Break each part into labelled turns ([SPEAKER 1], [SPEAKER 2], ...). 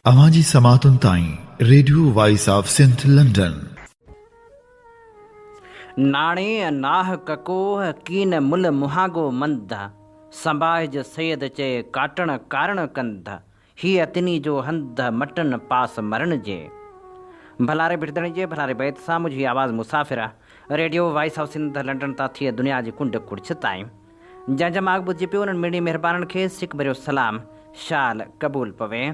[SPEAKER 1] اوهان جي سماعتن تائين radio voice of Sindh London.
[SPEAKER 2] ناڻي ناهه ڪڪوهه، ڪين ملهه مهانگو منڌ، سنباهج سيد چئي، ڪاٽڻ ڪارڻ ڪنڌ، هيء تني جو هنڌ، مٽن پاس مرڻ جي. ڀلاري ڀٽدڻي جي ڀلاري بيت سان منهنجي هي آواز مسافر radio voice of Sindh London تان ٿئي دنيا جي ڪنڊ ڪڙڇ تائين. جنهن جا ماڳ ٻڌجي پيو انهن مڙني مهربانن کي سڪ ڀريو سلام شال قبول پوي.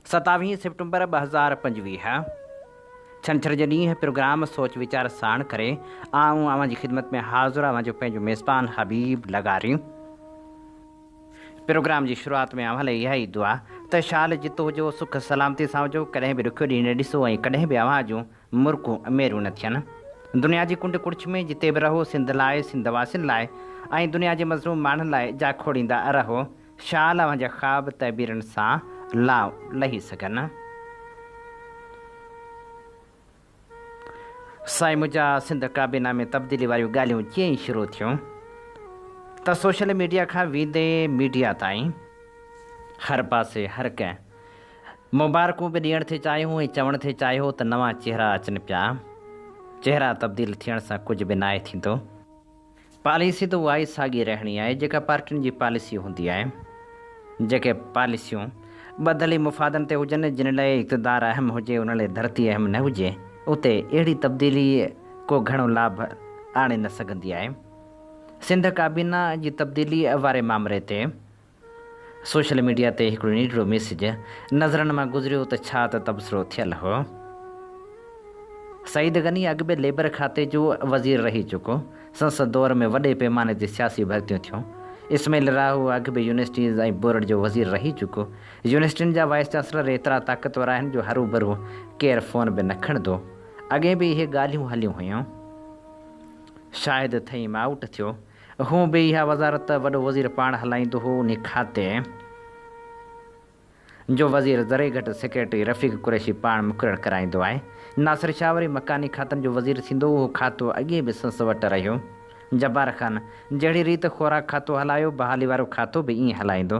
[SPEAKER 2] ستاويهين سيپٽمبر 2025 ڇنڇر جي ڏينهن پروگرام سوچ ويچار ساڻ ڪري آئون اوهان جي خدمت ۾ حاضر اوهان جو پنهنجو ميزبان حبيب لغاري. پروگرام جي شروعات ۾ اوهان لاء اها ئي دعا ته شال جت هجو سک سلامتي سان هجو ڪڏهن به ڏکيو ڏينهن نه ڏسو ۽ ڪڏهن به اوهان جون مرڪون ميريون نه ٿين. دنيا جي ڪنڊ ڪڙڇ ۾ جتي به رهو سنڌ لاء، سنڌ واسين لاء ۽ دنيا جي مظلوم ماڻهن لاء جاکوڙيندا رهو. شال اوهان جا خواب تعبيرن سان لانء لهي سگهن. سائين منهنجا سنڌ ڪابينا ۾ تبديلي واريون ڳالهيون جيئن ئي شروع ٿيون ته سوشل ميڊيا کان ويندي ميڊيا تائين هر پاسي هر ڪنهن مبارڪون به ڏيڻ ٿي چاهيون ۽ چوڻ ٿي چاهيو ته نوان چهرا اچن پيا. چهرا تبديل ٿيڻ سان ڪجهه به ناهي ٿيندو. پاليسي ته اها ئي ساڳي رهڻي آهي جيڪا پارٽين جي پاليسي هوندي آهي. جيڪي پاليسيون ٻڌل ئي مفادن تي هجن، جن لاء اقتدار اهم هجي، انهن لاء ڌرتي اهم نه هجي، اتي اهڙي تبديلي ڪو گهڻو لاڀ آڻي نه سگهندي آهي. سنڌ ڪابينا جي تبديلي واري مامري تي سوشل ميڊيا تي هڪڙو ننڍڙو ميسيج نظرن مان گذريو ته ڇا ته تبصرو ٿيل هو. سعيد غني اڳ به ليبر کاتي جو وزير رهي چڪو. سندس دور ۾ وڏي پيماني تي سياسي ڀرتيون ٿيون. اسماعيل راهو اڳ به يونيورسٽيز ۽ بورڊ جو وزير رهي چڪو. يونيورسٽين جا وائيس چانسلر ايترا طاقتور آهن جو هروڀرو ڪير فون به نه کڻندو. اڳي به اهي ڳالهيون هليون هيون. شاهد ٿهيم آئوٽ ٿيو. هونء به اها وزارت وڏو وزير پاڻ هلائيندو هو، انهي کاتي جو وزير ذري گهٽ سيڪريٽري رفيق قريشي پاڻ مقرر ڪرائيندو آهي. ناصر شاهه وري مڪاني کاتن جو وزير ٿيندو، اهو کاتو اڳي به سندس وٽ رهيو. جبار خان جهڙي ريت خوراڪ کاتو هلايو، بحالي وارو کاتو به ائين هلائيندو،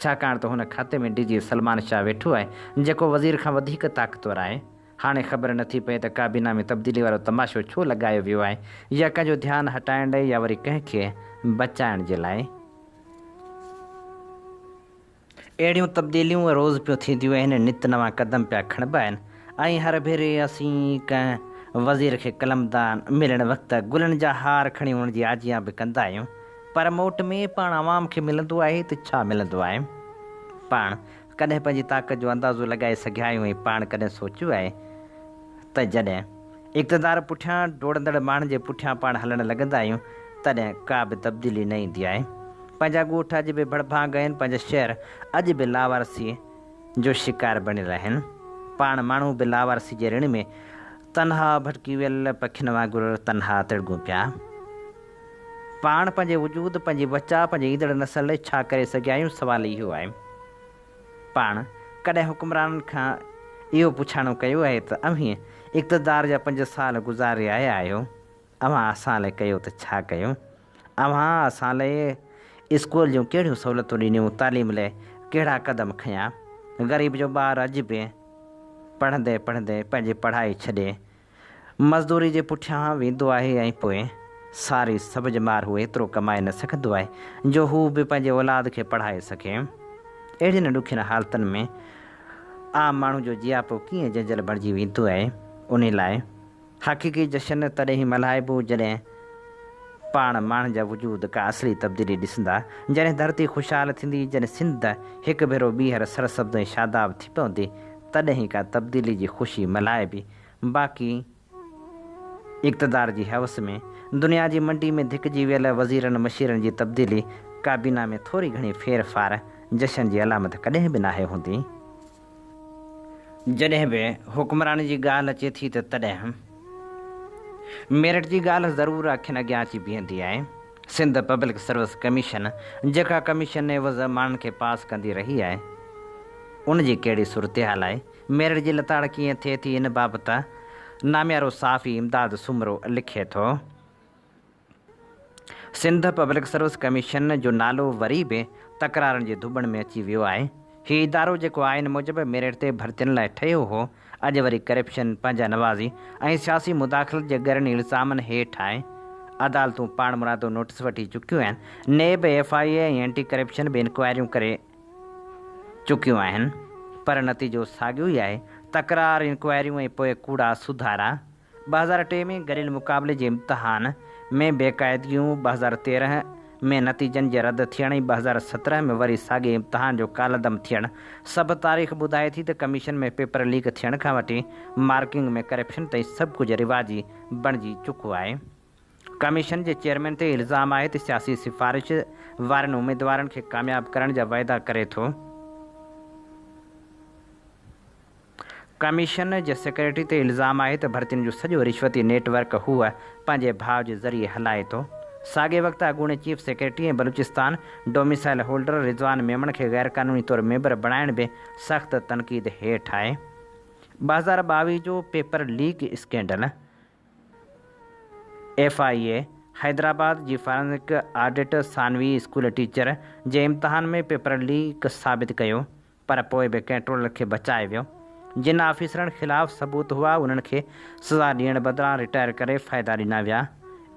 [SPEAKER 2] ڇاڪاڻ ته هن کاتي ۾ ڊي جي سلمان شاهه ويٺو آهي، جيڪو وزير کان وڌيڪ طاقتور آهي. هاڻي خبر نٿي پئي ته ڪابينا ۾ تبديلي وارو تماشو ڇو لڳايو ويو آهي يا ڪنهن جو ڌيان هٽائڻ لاء يا وري ڪنهن کي بچائڻ جي لاء. اهڙيون تبديليون روز پيون ٿينديون آهن، نت نوان قدم پيا کڻبا آهن ۽ هر ڀيري اسين ڪنهن وزير کي قلمدان ملڻ وقت گلن جا هار کڻي ان جي آجيان به ڪندا آهيون پر موٽ ۾ پاڻ عوام کي ملندو آهي ته ڇا ملندو آهي؟ پاڻ ڪڏهن پنهنجي طاقت جو اندازو لڳائي سگهيا آهيون ۽ پاڻ ڪڏهن سوچيو آهي ته جڏهن اقتدار پٺيان ڊوڙندڙ ماڻهن جي پٺيان پاڻ هلڻ لڳندا آهيون تڏهن ڪا به تبديلي نه ايندي آهي. پنهنجا ڳوٺ اڄ به ڀڙڀانگ آهن، پنهنجا شهر اڄ به لاوارثيء جو شڪار بڻيل آهن. پاڻ ماڻهو به لاوارثي جي رڻ ۾ تنها ڀٽڪي ويل پکين وانگر تنها تڙڳون پيا. پاڻ پنهنجي وجود، پنهنجي بچاء، پنهنجي ايندڙ نسل لاء ڇا ڪري سگهيا آهيون؟ سوال اهو آهي. پاڻ ڪڏهن حڪمرانن کان اهو پڇاڻو ڪيو آهي ته اوهين اقتدار جا پنج سال گذاري آيا آهيو، اوهان اسان لاء ڪيو ته ڇا ڪيو؟ اوهان اسان لاء اسڪول جون ڪهڙيون سهولتون ڏنيون، تعليم لاء ڪهڙا قدم کنيا؟ غريب جو ٻار اڄ به پڙهندي پڙهندي پنهنجي پڙهائي ڇڏي مزدوري جي پٺيان ويندو آهي ۽ پوء ساري سڀ ڄمار هو ايترو ڪمائي نه سگهندو آهي جو هو به پنهنجي اولاد کي پڙهائي سگهي. اهڙين ڏکين حالتن ۾ عام ماڻهو جو جياپو ڪيئن جنجل بڻجي ويندو آهي، انهي لاء حقيقي جشن تڏهن ئي ملهائبو جڏهن پاڻ ماڻهن جا وجود ڪا اصلي تبديلي ڏسندا، جڏهن ڌرتي خوشحال ٿيندي، جڏهن سنڌ هڪ ڀيرو ٻيهر سرسبز ۽ شاداب ٿي پوندي، تڏهن ئي ڪا تبديلي جي خوشي ملهائبي. باقي اقتدار جي حوس ۾ دنيا جي منڊي ۾ ڌڪجي ويل وزيرن مشيرن جي تبديلي ڪابينا ۾ ٿوري گهڻي ڦير ڦار جشن جي علامت ڪڏهن به ناهي هوندي. جڏهن به حڪمراني جي ڳالهه اچي ٿي ته تڏهن ميرٽ جي ڳالهه ضرور اکين اڳيان اچي بيهندي آهي. سنڌ پبلڪ سروس ڪميشن جيڪا ڪميشن عيوض ماڻهن کي پاس ڪندي رهي آهي ان جي ڪهڙي صورتحال آهي؟ ميرٽ جي لتاڙ ڪيئن ٿئي ٿي ان بابت ناميارو صحافي امداد سومرو لکي ٿو. سنڌ پبلڪ سروس ڪميشن جو نالو وري به تڪرارن جي ڌٻڻ ۾ اچي ويو آهي. هي ادارو جيڪو آئين موجب ميرٽ تي ڀرتين لاء ٺهيو هو، اڄ وري ڪرپشن، پنهنجا نوازي ۽ سياسي مداخلت جي ڳرن الزامن هيٺ آهي. عدالتون پاڻمرادو نوٽيس وٺي چڪيون آهن. NAB, F I A ۽ anti corruption به انڪوائريون ڪري چڪيون آهن، پر نتيجو ساڳيو ئي آهي، تڪرار، انڪوائريون ۽ پوء ڪوڙا سڌارا. 2003 ۾ گڏيل مقابلي جي امتحان ۾ بيقاعدگيون، 2013 ۾ نتيجن جي رد ٿيڻ ۽ 2017 ۾ وري ساڳئي امتحان جو ڪالعدم ٿيڻ سڀ تاريخ ٻڌائي ٿي ته ڪميشن ۾ پيپر ليڪ ٿيڻ کان وٺي مارڪنگ ۾ ڪرپشن تائين سڀ ڪجهه رواجي بڻجي چڪو آهي. ڪميشن جي چيئرمين تي الزام آهي ته سياسي سفارش وارن اميدوارن کي ڪامياب ڪرڻ جا وعدا ڪري ٿو. ڪميشن جي سيڪريٽري تي الزام آهي ته ڀرتين جو سڄو رشوتي نيٽ ورڪ هو پنهنجي ڀاء جي ذريعي هلائي ٿو. ساڳئي وقت اڳوڻي chief secretary ۽ Balochistan domicile holder Rizwan Memon کي غيرقانوني طور ميمبر بڻائڻ به سخت تنقيد هيٺ آهي. 2022 جو paper leak scandal, F I A Hyderabad جي فارنزڪ آڊٽ ثانوي اسڪول ٽيچر جي امتحان ۾ پيپر ليڪ ثابت ڪيو پر پوء به ڪنٽرولر کي بچايو ويو. جن آفيسرن خلاف ثبوت هئا انهن کي سزا ڏيڻ بدران رٽائر ڪري فائدا ڏنا ويا.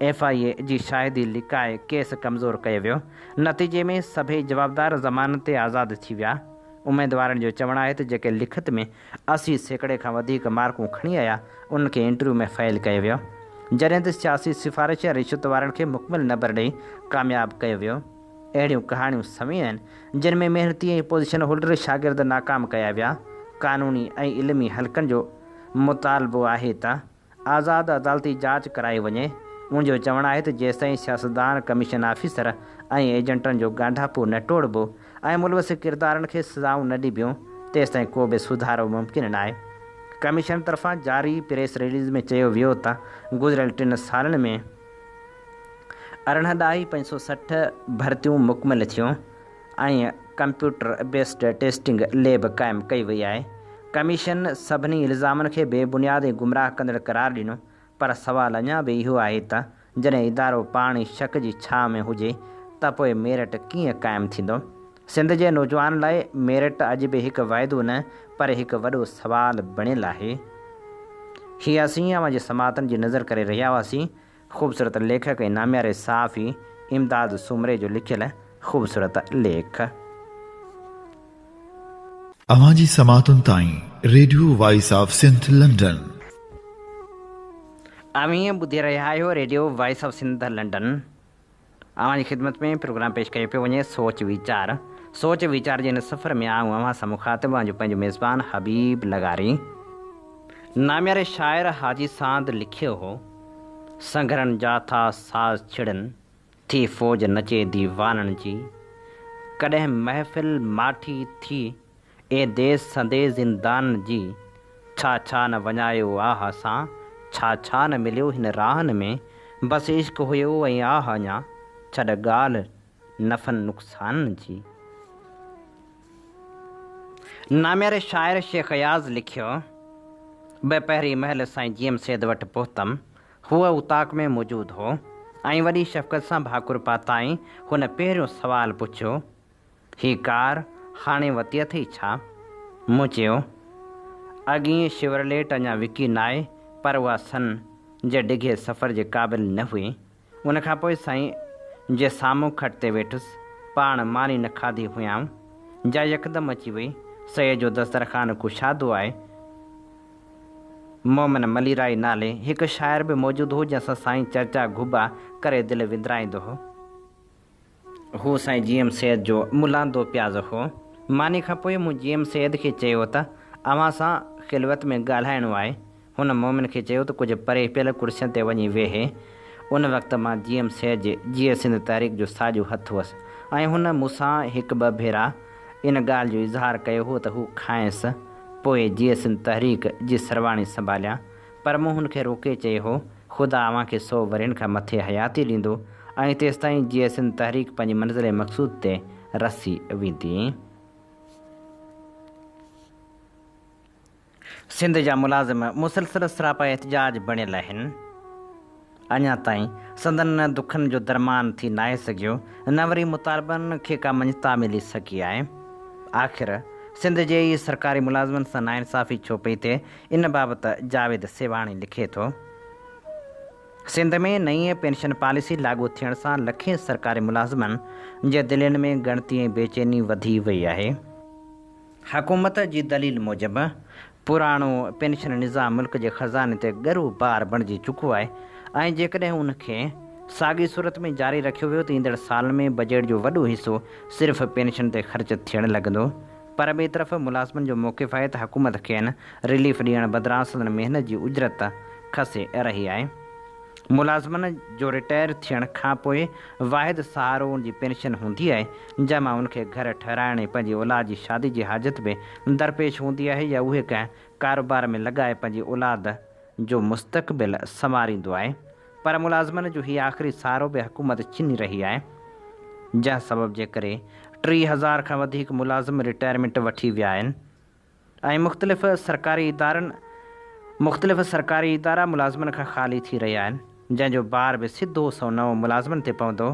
[SPEAKER 2] ايف I اي جي شاهدي لڪائي ڪيس ڪمزور ڪيو ويو. نتيجي ۾ سڀئي جوابدار ضمانت تي آزاد ٿي ويا. اميدوارن جو چوڻ آهي ته جيڪي لکت ۾ 80 سيڪڙي کان وڌيڪ مارڪون کڻي آيا انهن کي انٽرويو ۾ فيل ڪيو ويو. جڏهن ته سياسي سفارش يا رشوت وارن کي مڪمل نمبر ڏئي ڪامياب ڪيو ويو. اهڙيون ڪهاڻيون سوين آهن، جن ۾ محنتي ۽ پوزيشن هولڊر شاگرد ناڪام ڪيا ويا. قانوني ۽ علمي حلقن جو مطالبو آهي ته آزاد عدالتي جاچ ڪرائي وڃي. ان جو چوڻ آهي ته جيستائين سياستدان، ڪميشن آفيسر ۽ ايجنٽن جو ڳانڍاپو نه ٽوڙبو ۽ ملوث ڪردارن کي سزائون نه ڏبيون، تيستائين ڪو به سڌارو ممڪن ناهي. ڪميشن طرفان جاري پريس رليز ۾ چيو ويو ته گذريل ٽن سالن ۾ 18 ڏهائي 560 ڀرتيون مڪمل ٿيون ۽ ڪمپيوٽر بيسڊ ٽيسٽنگ ليب قائم ڪئي وئي آهي. ڪميشن سڀني الزامن کي بي بنياد ۽ گمراهه ڪندڙ قرار ڏنو پر سوال اڃا به اهو آهي ته جڏهن ادارو پاڻ ئي شڪ جي ڇانء ۾ هجي ته پوء ميرٽ ڪيئن قائم ٿيندو؟ سنڌ جي نوجوان لاء ميرٽ اڄ به هڪ واعدو نه پر هڪ وڏو سوال بڻيل آهي. هي اسين اوهان جي سماعتن جي نظر ڪري رهيا هئاسين خوبصورت ليکڪ ۽ نامياري صحافي امداد سومري جو لکيل خوبصورت ليک.
[SPEAKER 1] اوهان جي سماعتن تائين radio voice of Sindh London.
[SPEAKER 2] اوهين ٻڌي رهيا آهيو radio voice of Sindh London. اوهان جي خدمت ۾ پروگرام پيش ڪيو پيو وڃي سوچ ويچار. سوچ ويچار جي هن سفر ۾ آئون اوهان سان مخاطب اوهان جو پنهنجو ميزبان حبيب لغاري. نامياري شاعر حاجي ساند لکيو هو، سنگهرن جا ٿا ساز ڇڙن، ٿي فوج نچي ديوانن جي، ڪڏهن محفل ماٺي ٿي، اي ديس سندي زندانن جي، ڇا ڇا نه وڃايو آھ اسان، ڇا ڇا نه مليو هن راهن ۾، بس عشق هيو ۽ آھ اڃا، ڇڏ ڳالهه نفعن نقصانن جي. نامياري شاعر شيخ اياز لکيو، ٻپهري مهل سائين جي ايم سيد وٽ پهتم. هو اوطاق ۾ موجود هو ۽ وڏي شفقت سان ڀاڪر پاتائين. هن پهريون سوال پڇيو، هي ڪار هاڻي وتي اٿئي ڇا؟ مون چيو، اڳين شيورليٽ اڃا وڪي ناهي پر اها سن جي ڊگهي سفر جي قابل نه هئي. ان کان پوء سائين جي سامهون کٽ تي ويٺس. پاڻ ماني نه کاڌي هيائون، جا يڪدم اچي وئي. سيد جو دسترخوان ڪشادو آهي. مومن مليرائي نالي هڪ شاعر به موجود هو، جنهن سان سائين چرچا گهٻا ڪري دل وندرائيندو هو. هو سائين جي ايم سيد جو ملاندو پياز هو. ماني کان پوء مون جي ايم سيد کي چيو ته اوهان سان خلوت ۾ ڳالهائڻو آهي. هن مومن کي چيو ته ڪجهه پري پيل ڪرسين تي وڃي ويهي. ان وقت مان جي ايم سيد جي جيئي سنڌ تحريڪ جو ساڄو هٿ هئس ۽ هن مون سان هڪ ٻه ڀيرا ان ڳالهه جو اظهار ڪيو هو ته هو کانئس پوء جيئي سنڌ تحريڪ جي سرواڻي سنڀاليان پر مون هن کي روڪي چيو هو خدا اوهان کي سو ورهين کان مٿي حياتي ڏيندو ۽ تيستائين جيئي سنڌ تحريڪ پنهنجي منزل مقصود تي رسي ويندي. سنڌ جا ملازم مسلسل سراپا احتجاج بڻيل آهن، اڃا تائين سندن دکن جو درمان ٿي ناهي سگهيو، نه وري مطالبن کي ڪا مڃتا ملي سگهي آهي. آخر سنڌ جي ئي سرڪاري ملازمن سان ناانصافي ڇو پئي ٿئي، ان بابت جاويد سيوهاڻي لکي ٿو. سنڌ ۾ نئين پينشن پاليسي لاڳو ٿيڻ سان لکين سرڪاري ملازمن جي دلين ۾ ڳڻتي ۽ بيچيني وڌي وئي آهي. حڪومت جي دليل موجب پراڻو پينشن نظام ملڪ جي خزاني تي ڳرو بار بڻجي چڪو آهي ۽ جيڪڏهن ان کي ساڳي صورت ۾ جاري رکيو ويو ته ايندڙ سالن ۾ بجيٽ جو وڏو حصو صرف پينشن تي خرچ ٿيڻ لڳندو. پر ٻئي طرف ملازمن جو موقف آهي ته حڪومت کين رليف ڏيڻ بدران سندن محنت جي اجرت کسي رهي آهي. ملازمن جو رٽائر ٿيڻ کانپوء واحد سهارو ان جي پينشن هوندي آهي، جنهن مان ان کي گهر ٺهرائڻ ۽ پنهنجي اولاد جي شادي جي حاجت به درپيش هوندي آهي يا اهي ڪنهن ڪاروبار ۾ لڳائي پنهنجي اولاد جو مستقبل سنواريندو آهي. پر ملازمن جو هي آخري سهارو به حڪومت ڇني رهي آهي، جنهن سبب جي ڪري 3000 کان وڌيڪ ملازم رٽائرمينٽ وٺي ويا آهن ۽ مختلف سرڪاري ادارن مختلف سرڪاري ادارا ملازمن کان خالي ٿي رهيا آهن، جنهن جو بار به سڌو سنئون ملازمن تي پوندو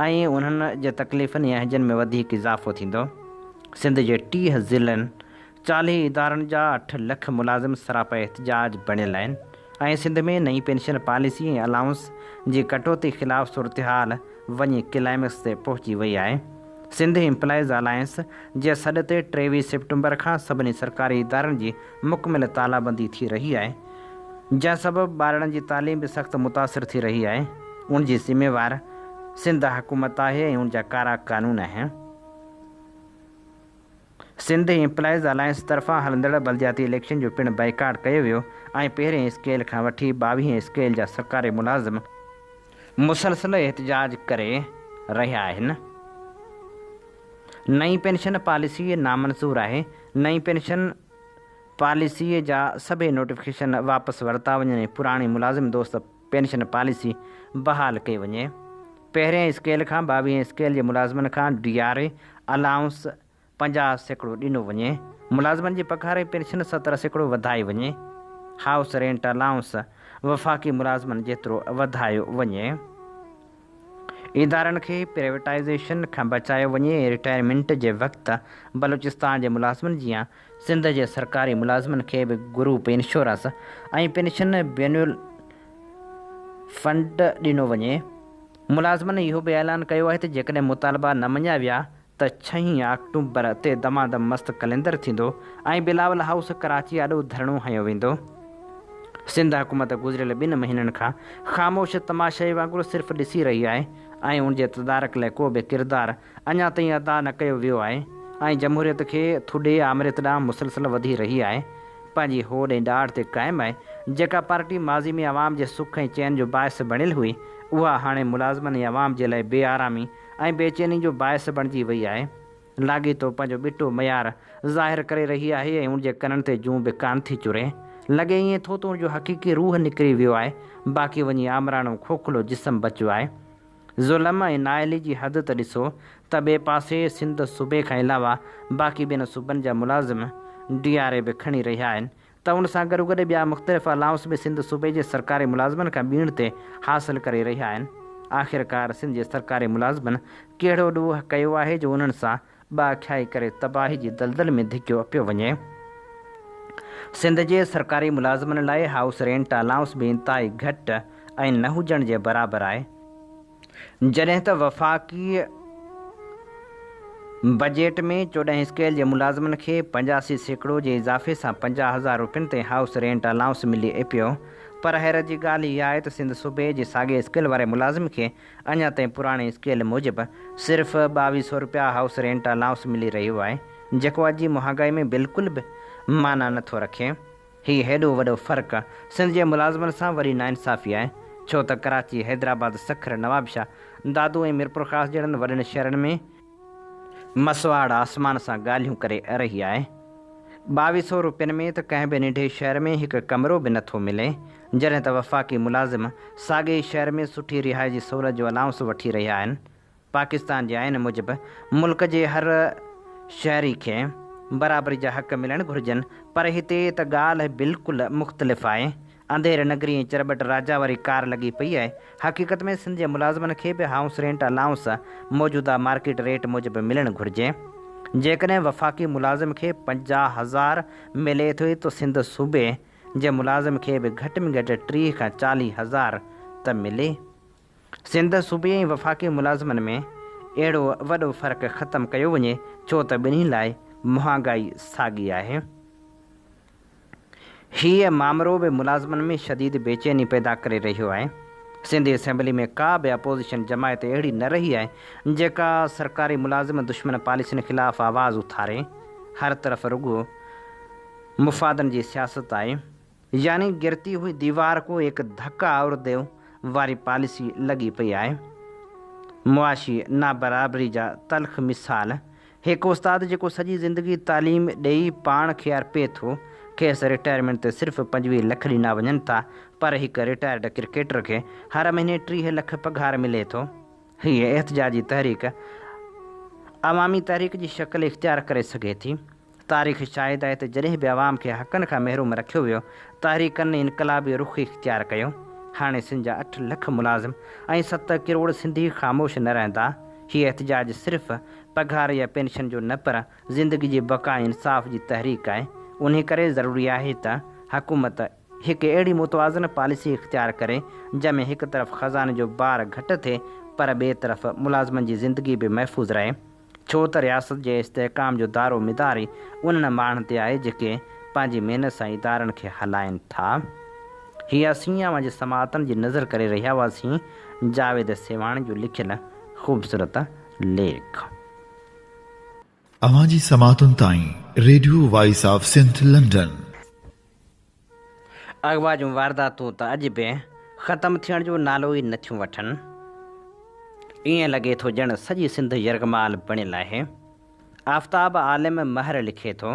[SPEAKER 2] ۽ انهن جي تڪليفن ۽ اهنجن ۾ وڌيڪ اضافو ٿيندو. سنڌ جي 30 ضلعن 40 ادارن جا 8 لک ملازم سراپا احتجاج بڻيل آهن ۽ سنڌ ۾ نئين پينشن پاليسي ۽ الائونس جي ڪٽوتي خلاف صورتحال وڃي ڪلائمڪس تي پهچي وئي آهي. سنڌ ايمپلائيز الائنس جي سڏ تي 23 سيپٽمبر کان سڀني سرڪاري ادارن جي مڪمل تالابندي ٿي رهي آهي جنهن سبب ٻارڙن جي تعليم به سخت متاثر ٿي رهي آهي ان جي ذميوار سنڌ حڪومت آهي ۽ ان جا ڪارا قانون آهن. سنڌ ايمپلائيز الائنس طرفان هلندڙ بلدياتي اليڪشن جو پڻ بائيڪاٽ ڪيو ويو ۽ پهرين اسڪيل کان وٺي ٻاويهين اسڪيل جا سرڪاري ملازم مسلسل احتجاج ڪري رهيا آهن. نئين پينشن پاليسي نامنظور آهي، نئين پينشن پاليسي جا سڀئي نوٽيفڪيشن واپس ورتا وڃن ۽ پراڻي ملازم دوست پينشن پاليسي بحال ڪئي وڃي. پهرئين اسڪيل کان ٻاويهين اسڪيل جي ملازمن کان ڊي آر اي الائونس 50% ڏنو وڃي. ملازمن جي پگهار ۽ پينشن 70% وڌائي وڃي. هائوس رينٽ الائونس وفاقي ملازمن جيترو وڌايو وڃي. ادارن کي پرائيويٽائيزيشن کان بچايو وڃي ۽ رٽائرمينٽ جي وقت بلوچستان جي ملازمن جيان سنڌ جي سرڪاري ملازمن کي به گروپ انشورنس ۽ پينشن بينول فنڊ ڏنو وڃي. ملازمن اهو به اعلان ڪيو آهي ته جيڪڏهن مطالبا نه مڃيا ويا ته ڇهين آڪٽوبر تي دمادم مست قلندر ٿيندو ۽ بلاول هائوس ڪراچي آڏو ڌرڻو هنيو ويندو. سنڌ حڪومت گذريل ٻن مهينن کان خاموش تماشائي وانگر صرف ڏسي رهي آهي ۽ ان جي تدارڪ لاء ڪو به ڪردار اڃا تائين ادا نه ڪيو ويو آهي ۽ جمهوريت کي ٿڏي آمريت ڏانهن مسلسل وڌي رهي آهي. پنهنجي هوڏ ۽ ڏاڍ تي قائم آهي. جيڪا پارٽي ماضي ۾ عوام جي سک ۽ چين جو باعث بڻيل هئي، اها هاڻي ملازمن ۽ عوام جي لاء بي آرامي ۽ بيچيني جو باعث بڻجي وئي آهي. لاڳيتو پنهنجو ٻٽو معيار ظاهر ڪري رهي آهي ۽ ان جي ڪنن تي جون به ڪانه ٿي چري. لڳي ائين ٿو ته ان جو حقيقي روح نڪري ويو آهي، باقي وڃي آمراڻو کوکلو جسم بچيو آهي. ظلم ۽ نااهلي جي حد ته ڏسو ته ٻئي پاسي سنڌ صوبي کان علاوه باقي ٻين صوبن جا ملازم ڊي آر اي به کڻي رهيا آهن ته ان سان گڏوگڏ ٻيا مختلف الائونس به سنڌ صوبي جي سرڪاري ملازمن کان ٻيڻ تي حاصل ڪري رهيا آهن. آخرڪار سنڌ جي سرڪاري ملازمن ڪهڙو ڏوهه ڪيو آهي جو انهن سان ٻه اکيائي ڪري تباهي جي دلدل ۾ ڌڪيو پيو وڃي. سنڌ جي سرڪاري ملازمن لاء هائوس رينٽ الائونس به انتهائي گهٽ ۽ نه هجڻ جي برابر آهي. جڏهن ته وفاقي بجيٽ ۾ 14 اسڪيل جي ملازمن کي 85% جي اضافي سان 50,000 روپين تائين هائوس رينٽ الائونس ملي پيو پر حيرت جي ڳالهه اها آهي ته سنڌ صوبي جي ساڳئي اسڪيل واري ملازم کي اڃا تائين پراڻي اسڪيل موجب صرف ٻاويهه سئو رپيا هائوس رينٽ الائونس ملي رهيو آهي، جيڪو اڄ جي مهانگائي ۾ بلڪل به معنيٰ نه ٿو رکي. هي هيڏو وڏو فرق سنڌ جي ملازمن سان وڏي ناانصافي آهي، ڇو ته ڪراچي، حيدرآباد، سکر، نوابشاهه، دادو ۽ ميرپورخاص جهڙن وڏن شهرن ۾ مسواڙ آسمان سان ڳالهيون ڪري رهي آهي. ٻاويهه سئو روپين ۾ ته ڪنهن به ننڍي شهر ۾ هڪ ڪمرو به نه ٿو ملي، جڏهن ته وفاقي ملازم ساڳئي ئي شهر ۾ سٺي رهائش جي سهولت جو الائونس وٺي رهيا آهن. پاڪستان جي آئين موجب ملڪ جي هر شهري کي برابري جا حق ملڻ گهرجن، پر هتي ته ڳالهه بلڪل مختلف آهي. انڌير نگري ۽ چرٻٽ راجا واري ڪار لڳي پئي آهي. حقيقت ۾ سنڌ جي ملازمن کي به هائوس رينٽ الائونس موجوده مارڪيٽ ريٽ موجب ملڻ گهرجي. جيڪڏهن وفاقي ملازم کي 50 هزار ملي ٿو ته سنڌ صوبي جي ملازم کي به گهٽ ۾ گهٽ 30 کان 40 هزار ته ملي. سنڌ صوبي ۽ وفاقي ملازمن ۾ اهڙو وڏو فرق ختم ڪيو وڃي ڇو ته ٻنهي لاء مهانگائي ساڳي آهي. هيء مامرو به ملازمن ۾ شديد بيچيني پيدا ڪري رهيو آهي. سنڌ اسيمبلي ۾ ڪا به اپوزيشن جماعت اهڙي نه رهي آهي جيڪا سرڪاري ملازم دشمن پاليسين خلاف آواز اٿاري. هر طرف رڳو مفادن جي سياست آهي. يعني گرتي هئي ديوار ڪو ايڪ ڌڪا اور ديو واري پاليسي لڳي پئي آهي. معاشي نابرابري جا تلخ مثال، هڪ استاد جيڪو سڄي زندگي تعليم ڏيئي پاڻ کي ارپي ٿو، کيس رٽائرمينٽ تي صرف 25 لک ڏنا وڃن ٿا، پر هڪ رٽائرڊ ڪرڪيٽر کي هر مهيني 30 لک پگهار ملي ٿو. هيء احتجاجي تحريڪ عوامي تحريڪ جي شڪل اختيار ڪري سگهي ٿي. تاريخ شاهد آهي ته جڏهن به عوام کي حقن کان محروم رکيو ويو، تحريڪن انقلابي رخ اختيار ڪيو. هاڻي سنڌ جا 8 لک ملازم ۽ 7 ڪروڙ سنڌي خاموش نه رهندا. هي احتجاج صرف پگهار يا پينشن جو نه پر زندگي جي بقا ۽ انصاف جي تحريڪ آهي. انهي ڪري ضروري آهي ته حڪومت هڪ اهڙي متوازن پاليسي اختيار ڪري، جنهن ۾ هڪ طرف خزاني جو بار گهٽ ٿئي پر ٻئي طرف ملازمن جي زندگي به محفوظ رهي. ڇو ته رياست جي استحڪام جو دارو مدار ئي انهن ماڻهن تي آهي جيڪي پنهنجي محنت سان ادارن کي هلائين ٿا. هي اسين اوهان جي سماعتن جي نذر ڪري رهيا هئاسين جاويد سيوهاڻي جو لکيل خوبصورت ليک.
[SPEAKER 1] اوهان جي سماعتن تائين radio voice of Sindh London.
[SPEAKER 2] اغوا جون وارداتون ته اڄ به ختم ٿيڻ جو نالو ئي نٿيون وٺن. ائين لڳي ٿو ڄڻ سڄي سنڌ يرغمال بڻيل آهي. آفتاب عالم مهر لکي ٿو،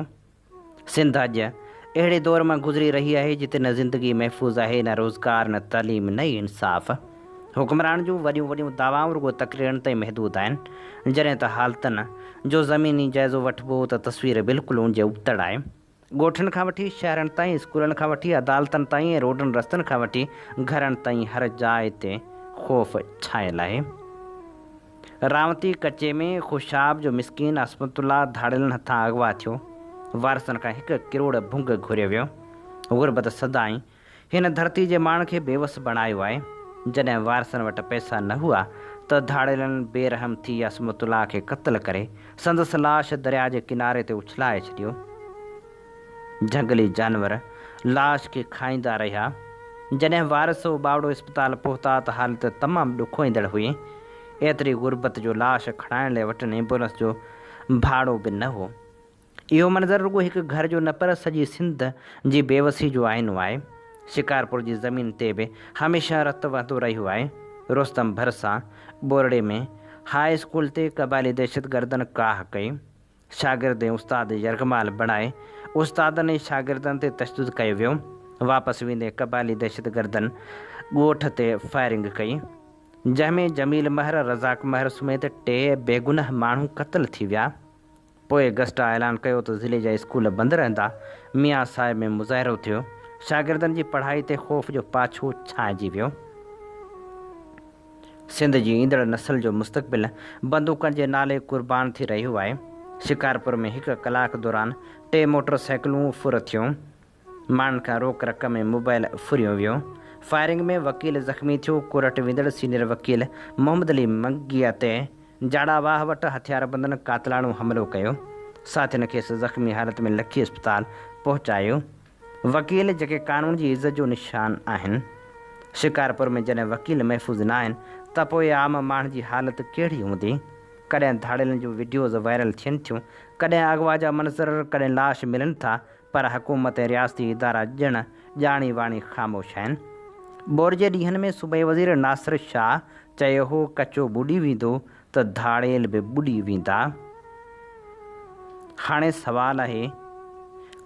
[SPEAKER 2] سنڌ اڄ اهڙي دور مان گذري رهي آهي جتي نه زندگي محفوظ آهي، نه روزگار، نه تعليم، نه ئي انصاف. حڪمرانن جون وڏيون وڏيون دعوائون رڳو تقريرن تائين محدود آهن. جڏهن ته حالتن جو زميني جائزو وٺبو ته تصوير بلڪل ان جي ابتڙ آهي. ڳوٺن کان وٺي شهرن تائين، اسڪولن کان وٺي عدالتن تائين ۽ روڊن رستن کان وٺي گهرن تائين هر جاء تي خوف ڇانيل آهي. رانوتي ڪچي ۾ خوشاب جو مسڪين عصمت الله ڌاڙيلن هٿان اغوا ٿيو، وارثن کان 1 ڪروڙ ڀنگ گهريو ويو. غربت سدائين هن ڌرتي جي ماڻهن کي بيوس بڻايو آهي. جڏهن وارثن وٽ پئسا نه هئا ته ڌاڙيلن بي رحم ٿي عصمت الله کي قتل ڪري سندس لاش درياء جي ڪناري تي اڇلائي ڇڏيو. جهنگلي جانور لاش کي کائيندا رهيا. جڏهن وارث اٻاوڙو اسپتال پهتا ته حالت تمام ڏکوئيندڙ هئي. ايتري غربت جو لاش کڻائڻ لاء وٽن ايمبولنس جو ڀاڙو به نه هو. اهو منظر رڳو هڪ گهر جو نه پر سڄي سنڌ جي بيوسي جو آئينو آهي. شڪارپور جي زمين تي به هميشه رت وهندو رهيو آهي. رستم ڀرسان ٻورڙي ۾ هاء اسڪول تي قبائلي دهشتگردن ڪاهه ڪئي. شاگرد ۽ استاد يرغمال بڻائي استادن ۽ شاگردن تي تشدد ڪيو ويو. واپس ويندي قبائلي دهشتگردن ڳوٺ تي فائرنگ ڪئي. جنهن ۾ جميل مهر، رزاق مهر سميت ٽي بيگناهه ماڻهو قتل ٿي ويا. پوء گسٽا اعلان ڪيو ته ضلعي جا اسڪول بند رهندا. ميان صاحب ۾ مظاهرو ٿيو. شاگردن جي پڙهائي تي خوف جو پاڇو ڇانئجي ويو. سنڌ جي ايندڙ نسل جو مستقبل بندوقن جي نالي قربان ٿي رهيو آهي. شڪارپور ۾ هڪ ڪلاڪ دوران ٽي موٽر سائيڪلون ڦر ٿيون. ماڻهن کان روڪ رقم ۽ موبائل ڦريو ويو. فائرنگ ۾ وڪيل زخمي ٿيو. ڪورٽ ويندڙ سينيئر وڪيل محمد علي منگيء تي جاڙا واهه وٽ هٿياربندن قاتلاڻو حملو ڪيو. ساٿين کيس زخمي حالت ۾ لکي اسپتال پهچايو. وڪيل جيڪي قانون جي عزت جو نشان آهن. شڪارپور ۾ جڏهن وڪيل محفوظ ناهن ته پوء عام ماڻهن جي حالت ڪهڙي هوندي؟ ڪڏهن ڌاڙيلن جون وڊيوز وائرل ٿين ٿيون، ڪڏهن اغوا جا منظر، ڪڏهن لاش ملن ٿا پر حڪومت ۽ رياستي ادارا ڄڻ ڄاڻي واڻي خاموش آهن. ٻوڏ جي ڏينهن ۾ صوبائي وزير ناصر شاهه چيو هو ڪچو ٻڏي ويندو ته ڌاڙيل به ٻڏي ويندا. هاڻي سوال آهي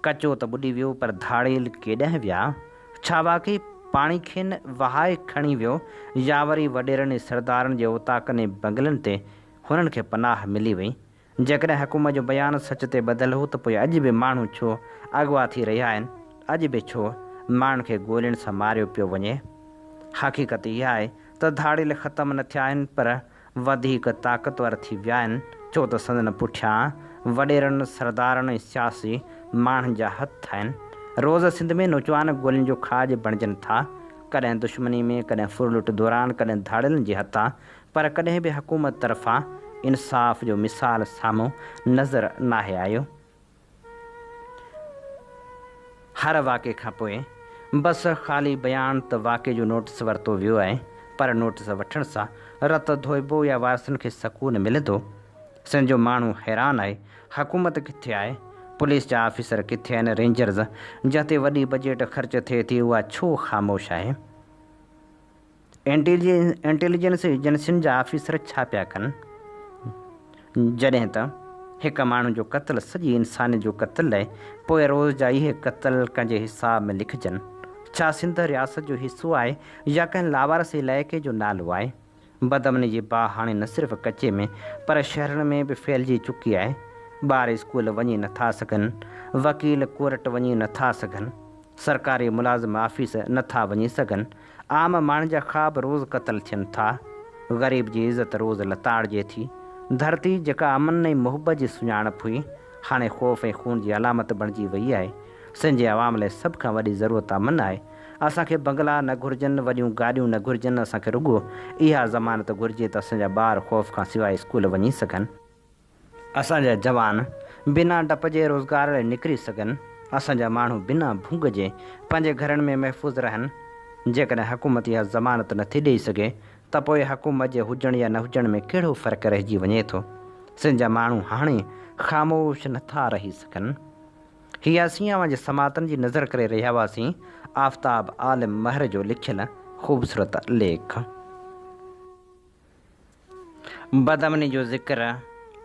[SPEAKER 2] ڪچو ته ٻڏي ويو پر ڌاڙيل ڪيڏانهن ويا؟ ڇا واقعي پاڻي کين وهائي کڻي ويو يا وري وڏيرن ۽ سردارن جي اوطاقن ۽ بنگلن تي هنن کي پناهه ملي وئي؟ جيڪڏهن حڪومت جو بيان سچ تي ٻڌل هو ته پوء اڄ به ماڻهو ڇو اغوا ٿي رهيا آهن؟ اڄ به ڇو ماڻهن کي گولين سان ماريو پيو وڃي؟ حقيقت اها آهي ته ڌاڙيل ختم نه ٿيا آهن پر وڌيڪ طاقتور ٿي ويا آهن ڇو ته سندن پٺيان وڏيرن، سردارن ۽ سياسي ماڻهن جا هٿ آهن. روز سنڌ ۾ نوجوان گولين جو کاڄ بڻجن ٿا. ڪڏهن دشمني ۾، ڪڏهن ڦرلٽ دوران، ڪڏهن ڌاڙيلن جي هٿان، پر ڪڏهن به حڪومت طرفان انصاف جو مثال سامهون نظر ناهي آيو. هر واقعي کان پوء بس خالي بيان ته واقعي جو نوٽس ورتو ويو آهي، پر نوٽس وٺڻ سان رت ڌوئبو يا وارثن کي سڪون ملندو؟ سنڌ جو ماڻهو حيران آهي، حڪومت ڪٿي آهي، پوليس جا آفيسر ڪٿي آهن، رينجرز جنهن تي وڏي بجيٽ خرچ ٿئي ٿي اها ڇو خاموش آهي؟ انٽيليجنس ايجنسين جا آفيسر ڇا پيا ڪن؟ جڏهن ته هڪ ماڻهو جو قتل سڄي انسانيت جو قتل آهي، پوء روز جا اهي قتل ڪنهن جي حساب ۾ لکجن؟ ڇا سنڌ رياست جو حصو آهي يا ڪنهن لاوارث علائقي جو نالو آهي؟ بدامني جي باهه هاڻي نه صرف ڪچي ۾ پر شهرن ۾ به ڦهلجي چڪي آهي. ٻار اسڪول وڃي نه ٿا سگهن، وڪيل ڪورٽ وڃي نه ٿا سگهن، سرڪاري ملازم آفيس نه ٿا وڃي سگهن، عام ماڻهن جا خواب روز قتل ٿين ٿا، غريب جي عزت روز لتاڙجي ٿي. ڌرتي جيڪا امن ۽ محبت جي سڃاڻپ هئي، هاڻي خوف ۽ خون جي علامت بڻجي وئي آهي. سنڌ جي عوام لاء سڀ کان وڏي ضرورت امن آهي. اسان کي بنگلا نه گهرجن، وڏيون گاڏيون نه گهرجن، اسان کي رڳو اها ضمانت گهرجي ته اسان جا ٻار خوف کان سواء اسڪول وڃي سگهن، اسان جا جوان بنا ڊپ جي روزگار لاء نڪري سگهن، اسان جا ماڻهو بنا ڀونگ جي پنهنجي گهرن ۾ محفوظ رهن. جيڪڏهن حڪومت اها ضمانت نٿي ڏئي سگهي ته پوء حڪومت جي هجڻ يا نه هجڻ ۾ ڪهڙو فرق رهجي وڃي ٿو؟ سنڌ جا ماڻهو هاڻي خاموش نٿا رهي سگهن. هي اسين اوهان جي سماعتن جي نظر ڪري رهيا هئاسين آفتاب عالم مهر جو لکيل خوبصورت ليک. بدامني جو ذڪر،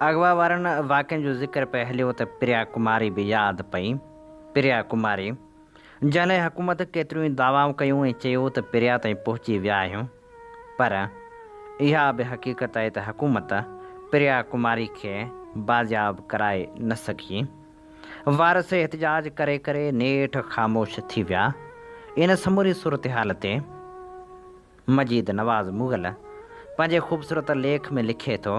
[SPEAKER 2] اغوا وارن واقعن جو ذڪر پئي هليو ته پريا ڪماري به ياد پئي. پريا ڪماري، جنهن لاء حڪومت ڪيتريون ئي دعوائون ڪيون ۽ چيو ته پريا تائين پهچي ويا آهيون پر اها به حقيقت آهي ته حڪومت پريا ڪماري کي بازياب ڪرائي نه سگهي. وارث احتجاج ڪري ڪري نيٺ خاموش ٿي ويا. ان سموري صورتحال تي مجيد نواز مغل پنهنجي خوبصورت ليک ۾ لکي ٿو.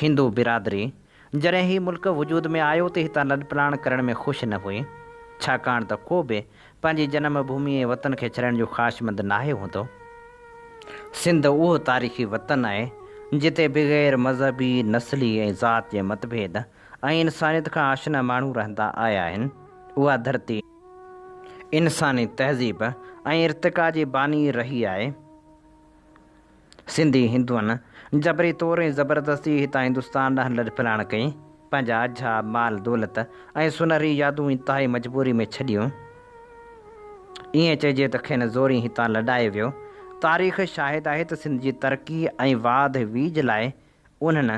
[SPEAKER 2] هندو برادري جڏهن هي ملڪ وجود ۾ آيو ته هتان لڏپلاڻ ڪرڻ ۾ خوش نه هئي، ڇاڪاڻ ته ڪو به پنهنجي جنم ڀومي ۽ وطن کي ڇڏڻ جو خواهشمند ناهي هوندو. سنڌ اهو تاريخي وطن آهي، جتي بغير مذهبي، نسلي ۽ ذات جي متڀيد ۽ انسانيت کان آشنا ماڻهو رهندا آيا آهن. اها ڌرتي انساني تهذيب ۽ ارتقا جي باني رهي آهي. سنڌي هندوئن جبري طور ۽ زبردستي هتان هندستان ڏانهن لڏپلاڻ ڪئي، پنهنجا اجها، مال دولت ۽ سونهري يادون انتهائي مجبوري ۾ ڇڏيون. ائين چئجي ته کين زوري هتان لڏايو ويو. تاريخ شاهد آهي ته سنڌ جي ترقي ۽ واڌ ويجهه لاء انهن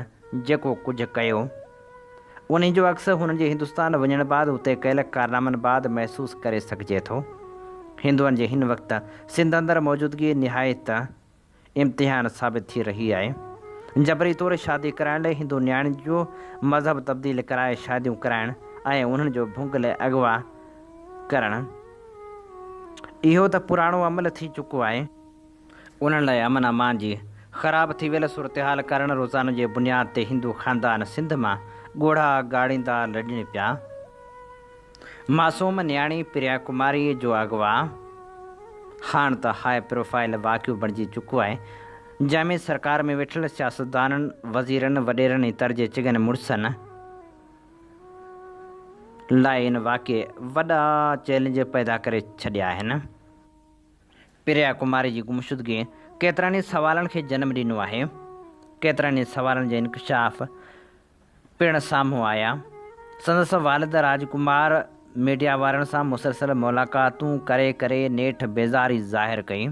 [SPEAKER 2] جيڪو ڪجهه ڪيو، انهي جو عڪس هنن جي هندستان وڃڻ بعد اتي ڪيل ڪارنامن بعد محسوس ڪري سگهجي ٿو. هندوئن جي هن وقت سنڌ اندر موجودگي نهايت امتحان ثابت ٿي رهي آهي. جبري طور شادي ڪرائڻ لاء هندو نياڻين جو مذهب تبديل ڪرائي شاديون ڪرائڻ ۽ انهن جو ڀونگ لاء اغوا ڪرڻ اهو ته پراڻو عمل ٿي چڪو آهي. انهن لاء امن امان جي خراب ٿي ويل صورتحال ڪارڻ روزانو جي بنياد تي هندو خاندان سنڌ مان ڳوڙها ڳاڙيندا لڏڻ پيا. معصوم نياڻي پريا ڪماري جو اغوا هاڻ ته هاء پروفائيل واقعو بڻجي چڪو آهي، جنهن ۾ سرڪار ۾ ويٺل سياستدانن، وزيرن، وڏيرن ۽ تر جي چڱن مڙسن لاء ان واقعي وڏا چئلينج پيدا ڪري ڇڏيا آهن. پريا ڪماري جي گمشدگيء ڪيترن ئي سوالن کي جنم ڏنو آهي. ڪيترن ئي سوالن جا انڪشاف پڻ سامهون آيا. سندس والد راج ڪمار ميڊيا وارن سان مسلسل ملاقاتون ڪري ڪري نيٺ بيزاري ظاهر ڪئي.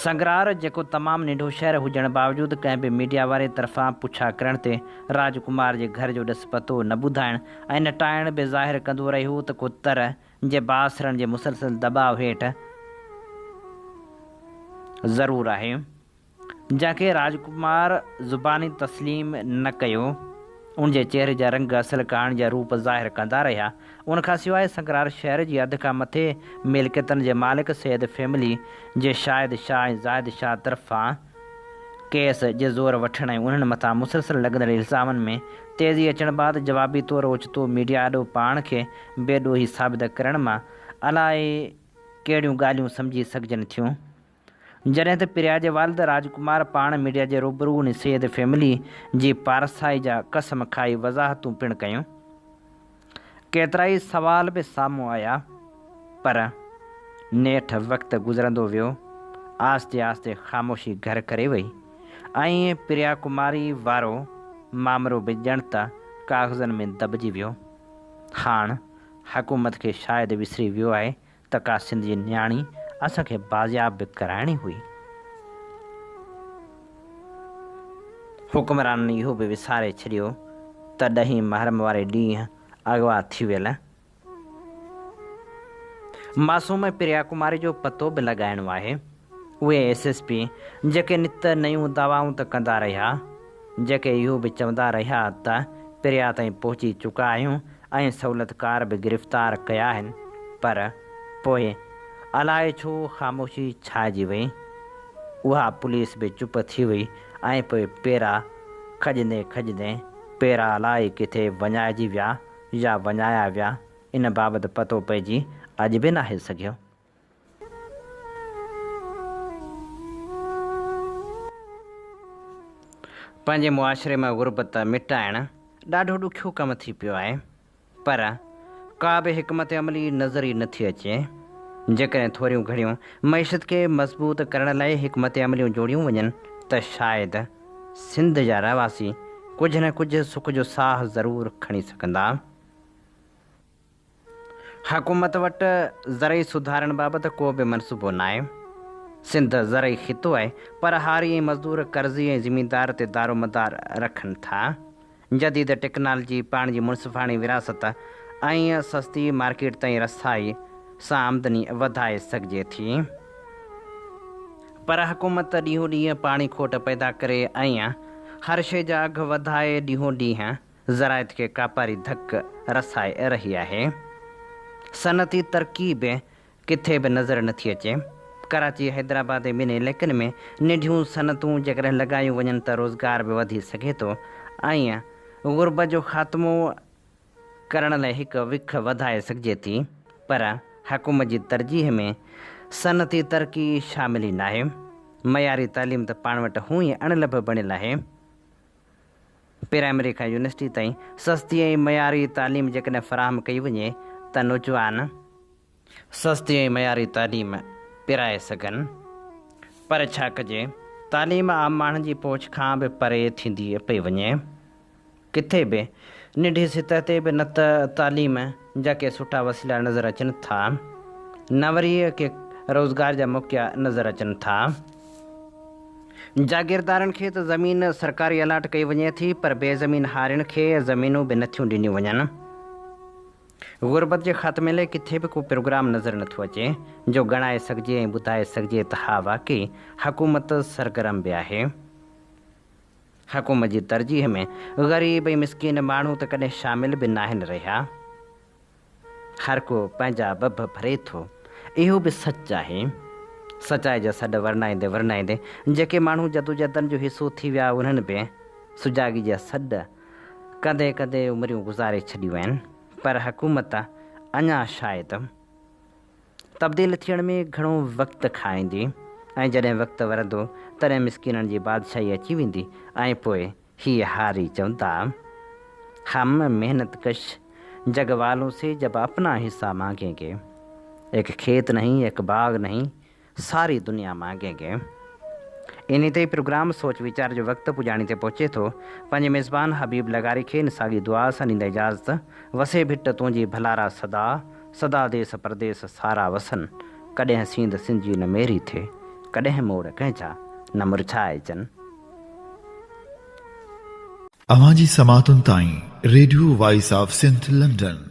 [SPEAKER 2] سنگرار جيڪو تمام ننڍو شهر هجڻ باوجود ڪنهن به ميڊيا واري طرفان پڇا ڪرڻ تي راج ڪمار جي گهر جو ڏس پتو نه ٻڌائڻ ۽ نٽائڻ به ظاهر ڪندو رهيو ته ڪو تر جي بااثرن جي مسلسل دٻاء هيٺ ضرور آهي. جنهن کي راجڪمار زباني تسليم نه ڪيو. ان جي چهري جا رنگ اصل ڪهاڻي جا روپ ظاهر ڪندا رهيا. ان کان سواء سنگرار شهر جي اڌ کان مٿي ملڪيتن جي مالڪ سيد فيملي جي شاهد شاهه ۽ زاهد شاهه طرفان ڪيس جي زور وٺڻ ۽ انهن مٿان مسلسل لڳندڙ الزامن ۾ تيزي اچڻ بعد جوابي طور اوچتو ميڊيا آڏو پاڻ کي بي ڏوهي ثابت ڪرڻ مان الائي ڪهڙيون ڳالهيون سمجهي سگهجن ٿيون. جڏهن ته پريا جي والد راجڪمار پاڻ ميڊيا جي روبرو ان سيد فيملي جي پارسائي جا قسم کائي وضاحتون پڻ ڪيون. ڪيترائي سوال به سامهون آيا پر نيٺ وقت گذرندو ويو، آهستي آهستي خاموشي گهر ڪري وئي ۽ پريا ڪماري وارو مامرو به ڄڻ ته ڪاغذن ۾ دٻجي ويو. هاڻ حڪومت کي شايد وسري ويو آهي ته ڪا سنڌ جي نياڻي اسان کي بازياب به ڪرائڻي هئي. حڪمرانن اهو به وساري ڇڏيو ته ڏهين محرم واري ڏينهن اغوا ٿي ويل معصوم پريا ڪماري جو پتو به لڳائڻو آهي. اهي ايس ايس پي جيڪي نت نيون دعوائون ته ڪندا رهيا، جيڪي اهو به چوندا رهيا ته پريا تائين پهچي چڪا آهيون ۽ سهولتڪار به گرفتار ڪيا آهن پر پوء الائي ڇو خاموشي ڇائجي وئي. اها پوليس به چپ ٿي وئي ۽ پوء پيرا کڄندي کڄندي پيرا الائي ڪٿي وڃائجي ويا يا وڃايا ويا ان بابت پتو پئجي اڄ به ناهي سگهيو. پنهنجي معاشري مان غربت مٽائڻ ڏاڍو ڏکيو ڪم ٿي پيو آهي پر ڪا به حڪمت عملي نظر ئي نٿي اچي. جيڪڏهن ٿوريون گهڻيون معيشت کي مضبوط ڪرڻ لاء حڪمت عمليون جوڙيون وڃن ته شايد سنڌ جا رهواسي ڪجهه نه ڪجهه سک جو ساهه ضرور کڻي سگهندا. حڪومت وٽ زرعي سڌارن بابت ڪو به منصوبو ناهي. سنڌ زرعي خطو آهي پر هاري ۽ مزدور قرضي ۽ زميندار تي دارومدار رکن ٿا. جديد ٽيڪنالجي، پاڻي جي منصفاڻي ورهاست ۽ سستي مارڪيٽ تائين رسائي سان آمدني وڌائي سگهجي ٿي. پر حڪومت ڏينهون ڏينهن پاڻي کوٽ پيدا ڪري ۽ هر شيء جا اگهه وڌائي ڏينهون ڏينهن زراعت کي ڪاپاري ڌڪ رسائي رهي آهي. صنعتي ترقي به ڪٿي به نظر نٿي اچي. ڪراچي، حيدرآباد ۽ ٻين علائقن ۾ ننڍيون صنعتون جيڪڏهن لڳايون وڃن ته روزگار به وڌي سگهي ٿو ۽ غربت جو خاتمو ڪرڻ لاء هڪ وک وڌائي سگهجي ٿي پر حڪومت جي ترجيح ۾ صنعتي ترقي شامل ئي ناهي. معياري تعليم ته پاڻ وٽ هونئن ئي اڻلڀ بڻيل آهي. پرائمري کان يونيورسٽي تائين سستي ۽ معياري تعليم جيڪڏهن فراهم ڪئي وڃي ته نوجوان سستي ۽ معياري تعليم پرائي سگهن پر ڇا ڪجي تعليم عام ماڻهن جي پهچ کان به پري ٿيندي پئي وڃي ڪٿي به ننڍي سطح تي به نه ته تعليم جا ڪي سٺا وسيلا نظر اچن ٿا نه وري ڪي روزگار جا موقعا نظر اچن ٿا. جاگيردارن کي ته زمين سرڪاري الاٽ ڪئي وڃي ٿي پر بي زمين هارين کي زمينون به نٿيون ڏنيون وڃن. غربت جي خاتمي لاء ڪٿي به ڪو پروگرام نظر نٿو اچي جو ڳڻائي سگهجي ۽ ٻڌائي سگهجي ته ها واقعي حڪومت سرگرم به آهي. حڪومت جي ترجيح ۾ غريب ۽ مسڪين ماڻهو ته ڪڏهن شامل به ناهن رهيا. هر ڪو پنهنجا ڀڀ ڀري ٿو. اهو به سچ آهي. سچائي جا سڏ ورنائيندي ورنائيندي جيڪي ماڻهو جدوجهدن جو حصو ٿي ويا انهن به سجاڳي جا سڏ ڪندي ڪندي عمريون گذاري ڇڏيون آهن پر حڪومت اڃا شايد تبديل ٿيڻ ۾ گهڻو وقت کائيندي ۽ جڏهن وقت ورندو تڏهن مسڪينن جي بادشاهي اچي ويندي ۽ پوء هي هاري چوندا، هم محنت ڪش جڳ والون سي جب اپنا حصا مانگين گي، ايڪ کيت نهين ايڪ باغ نهين ساري دنيا مانگين گي. انهي تي پروگرام سوچ ويچار جو وقت پڄاڻي تي پهچي ٿو. پنهنجي ميزبان حبيب لغاري کي ان ساڳي دعا سان ڏيندا اجازت، وسي ڀٽ تنهنجي ڀلارا سدا، سدا ديس پرديس سارا وسن، ڪڏهن سينڌ سنڌ جي نه ميري ٿئي، ڪڏهن موڙ ڪنهن جا نه مرجهائجن.
[SPEAKER 1] اوهان جي سماعتن تائين radio voice of Sindh London.